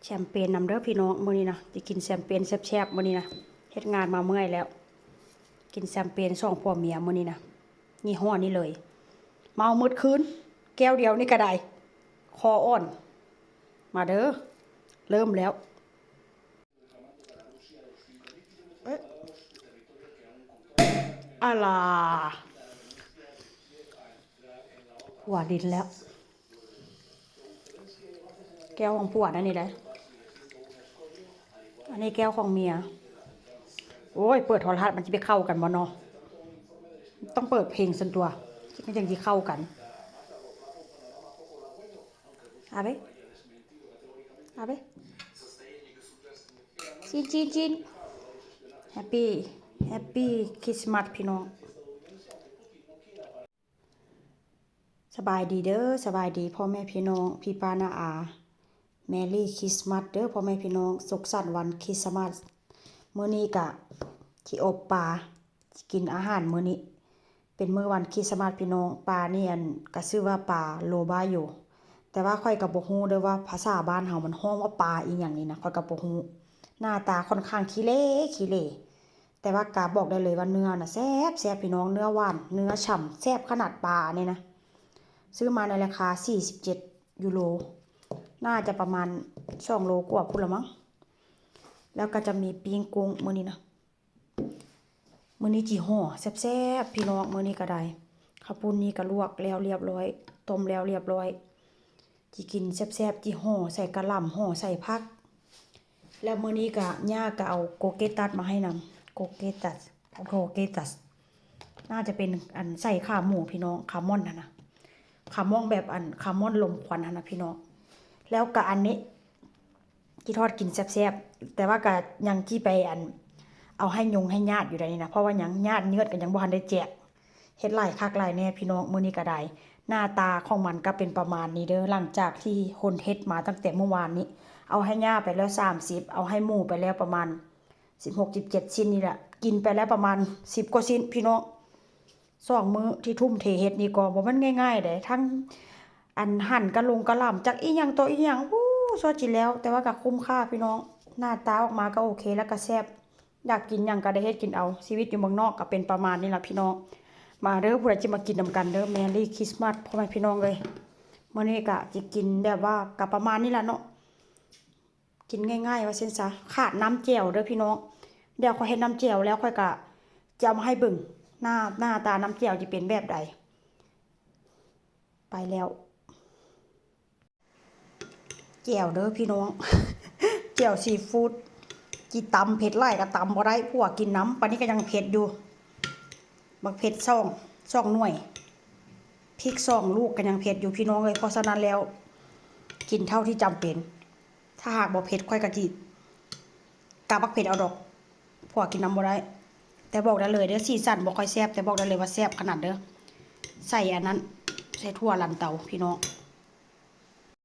ແຊມເປນນຳເດີພີ່ນ້ອງ ມື້ນີ້ນະ ຊິກິນແຊມເປນແຊບໆ ມື້ນີ້ນະ ເຮັດງານມາເມື່ອຍແລ້ວ ກິນແຊມເປນສອງຜົວເມຍມື້ນີ້ນະ ຍີ່ຫໍ້ນີ້ເລີຍ ເມົາໝົດຄືນ ແກ້ວດຽວນີ້ກະໄດ້ ຄໍອ່ອນ ມາເດີ ເລີ່ມແລ້ວ. ເອີ ອາລາ ຜົວຫຼິ້ນແລ້ວ ແກ້ວຂອງຜົວນັ້ນນີ້ໄດ໋ ອັນນີ້ແກ້ວຂອງເມຍ. ໂອ້ຍ ເປີດໂທລະທັດມັນຊິໄປເຂົ້າກັນບໍ່ເນາະ ຕ້ອງເປີດເພງຊັ້ນຕົວະ ມັນຈັ່ງຊິເຂົ້າກັນ. ອາເບ ອາເບ ຈີນ ຈີນ ຈີນ ແຮບປີ້ ແຮບປີ້ຄຣິສມາສພີ່ນ້ອງ. ສະບາຍດີເດີ ສະບາຍດີພໍ່ແມ່ພີ່ນ້ອງ ພີ່ປ້ານ້າອາ ແມຣີຄຣິສມາສເດີພໍ່ແມ່ພີ່ນ້ອງ ສຸກສັນວັນຄຣິສມາສ. ມື້ນີ້ກະຊິອົບປາ ຊິກິນອາຫານມື້ນີ້ ເປັນມື້ວັນຄຣິສມາສພີ່ນ້ອງ. ປານີ້ ອັນ ກະຊື່ວ່າປາໂລບາໂຍ ແຕ່ວ່າຂ້ອຍກະບໍ່ຮູ້ເດີວ່າພາສາບ້ານເຮົາມັນຮ້ອງວ່າປາອີ່ຫຍັງນີ້ນະ ຂ້ອຍກະບໍ່ຮູ້. ໜ້າຕາຂ້ອນຂ້າງຂີ້ເຫຼຂີ້ເຫຼ ແຕ່ວ່າກະບອກໄດ້ເລີຍວ່າເນື້ອນະແຊບໆ ພີ່ນ້ອງ ເນື້ອຫວານ ເນື້ອຊ່ຳ ແຊບຂະໜາດປານີ້ນະ. ຊື້ມາໃນລາຄາສີ່ສິບເຈັດຢູໂຣ ໜ້າຈະປະມານສອງໂລກວ່າພຸ້ນລະມັງ. ແລ້ວກະຈະມີປີ້ງກຸ້ງມື້ນີ້ນະ ມື້ນີ້ຈິຫໍ່ແຊບໆ ພີ່ນ້ອງ ມື້ນີ້ກະໄດ້. ເຂົ້າປຸ້ນນີ້ກະລວກແລ້ວລຽບຮ້ອຍ ຕົ້ມແລ້ວລຽບຮ້ອຍ ຊິກິນແຊບໆ ຈິຫໍ່ໃສ່ກະຫຼ່ຳ ຫໍ່ໃສ່ຜັກ. ແລ້ວມື້ນີ້ກະ ຍ່າກະເອົາໂກເກຕັດມາໃຫ້ນຳ ໂກເກຕັດ ໂກເກຕັດ ໜ້າຈະເປັນອັນໃສ່ຂາໝູພີ່ນ້ອງ ຂາມ່ອນຫັ້ນນະ ຂາມ່ອນແບບອັນຂາມ່ອນລົມຄວັນຫັ້ນນະພີ່ນ້ອງ. ແລ້ວກະອັນນີ້ ຄິດຮອດກິນແຊບໆ ແຕ່ວ່າກະຍັງຊິໄປອັນ ເອົາໃຫ້ຍົງໃຫ້ຍາດຢູ່ໃດນີ້ນະ ເພາະວ່າຍັງຍາດເຍືອດກະຍັງບໍ່ທັນໄດ້ແຈກ. ເຮັດຫຼາຍຄັກຫຼາຍແນ່ພີ່ນ້ອງ ມື້ນີ້ກະໄດ້. ໜ້າຕາຂອງມັນກະເປັນປະມານນີ້ເດີ ຫຼັງຈາກທີ່ຄົນເຮັດມາຕັ້ງແຕ່ມື້ວານນີ້ ເອົາໃຫ້ຍ່າໄປແລ້ວສາມສິບ ເອົາໃຫ້ໝູໄປແລ້ວປະມານສິບຫົກ ສິບເຈັດ ຊິ້ນນີ້ແຫຼະ ກິນໄປແລ້ວປະມານສິບກວ່າຊິ້ນພີ່ນ້ອງ. ສອງມື້ທີ່ທຸ່ມເທເຮັດນີ້ກໍບໍ່ແມ່ນງ່າຍໆເດ້ ທັງອັນຫັນກະລົງກະຫຼໍ່າ ຈັກອີ່ຫຍັງຕໍ່ອີ່ຫຍັງ ໂອ້ ສວຍຊິແລ້ວ ແຕ່ວ່າກະຄຸ້ມຄ່າພີ່ນ້ອງ. ໜ້າຕາອອກມາກະໂອເຄ ແລ້ວກະແຊບ ຢາກກິນຫຍັງກະໄດ້ເຮັດກິນເອົາ. ຊີວິດຢູ່ເມືອງນອກກະເປັນປະມານນີ້ລະພີ່ນ້ອງ. ມາເດີ ຜູ້ໃດຊິມາກິນນຳກັນເດີ Merry Christmas ພໍ່ແມ່ພີ່ນ້ອງເອີຍ. ມື້ນີ້ກະຊິກິນແບບວ່າກະປະມານນີ້ລະເນາະ ກິນງ່າຍໆ ວ່າຊັ້ນຊະ ຂາດນ້ຳແຈ່ວເດີພີ່ນ້ອງ. ດຽວຂ້ອຍເຮັດນ້ຳແຈ່ວແລ້ວ ຂ້ອຍກະຈະເອົາມາໃຫ້ເບິ່ງ ໜ້າ ໜ້າຕານ້ຳແຈ່ວຊິເປັນແບບໃດ. ໄປແລ້ວ ແຈ່ວເດີພີ່ນ້ອງ ແຈ່ວຊີຟູດ. ຊິຕຳເຜັດຫຼາຍກະຕຳບໍ່ໄດ້ ຜົວກິນນຳ ປານນີ້ກະຍັງເຜັດຢູ່. ບັກເຜັດສອງ ສອງໜ່ວຍ ພິກສອງລູກກະຍັງເຜັດຢູ່ພີ່ນ້ອງເອີຍ. ເພາະສະນັ້ນແລ້ວ ກິນເທົ່າທີ່ຈຳເປັນ. ຖ້າຫາກບໍ່ເຜັດ ຂ້ອຍກະຊິກະບັກເຜັດເອົາດອກ ຜົວກິນນຳບໍ່ໄດ້. ແຕ່ບອກໄດ້ເລີຍເດີ ສີສັນບໍ່ຄ່ອຍແຊບ ແຕ່ບອກໄດ້ເລີຍວ່າແຊບຂະໜາດເດີ. ໃສ່ອັນນັ້ນ ໃສ່ຖົ່ວລັນເຕົາພີ່ນ້ອງ.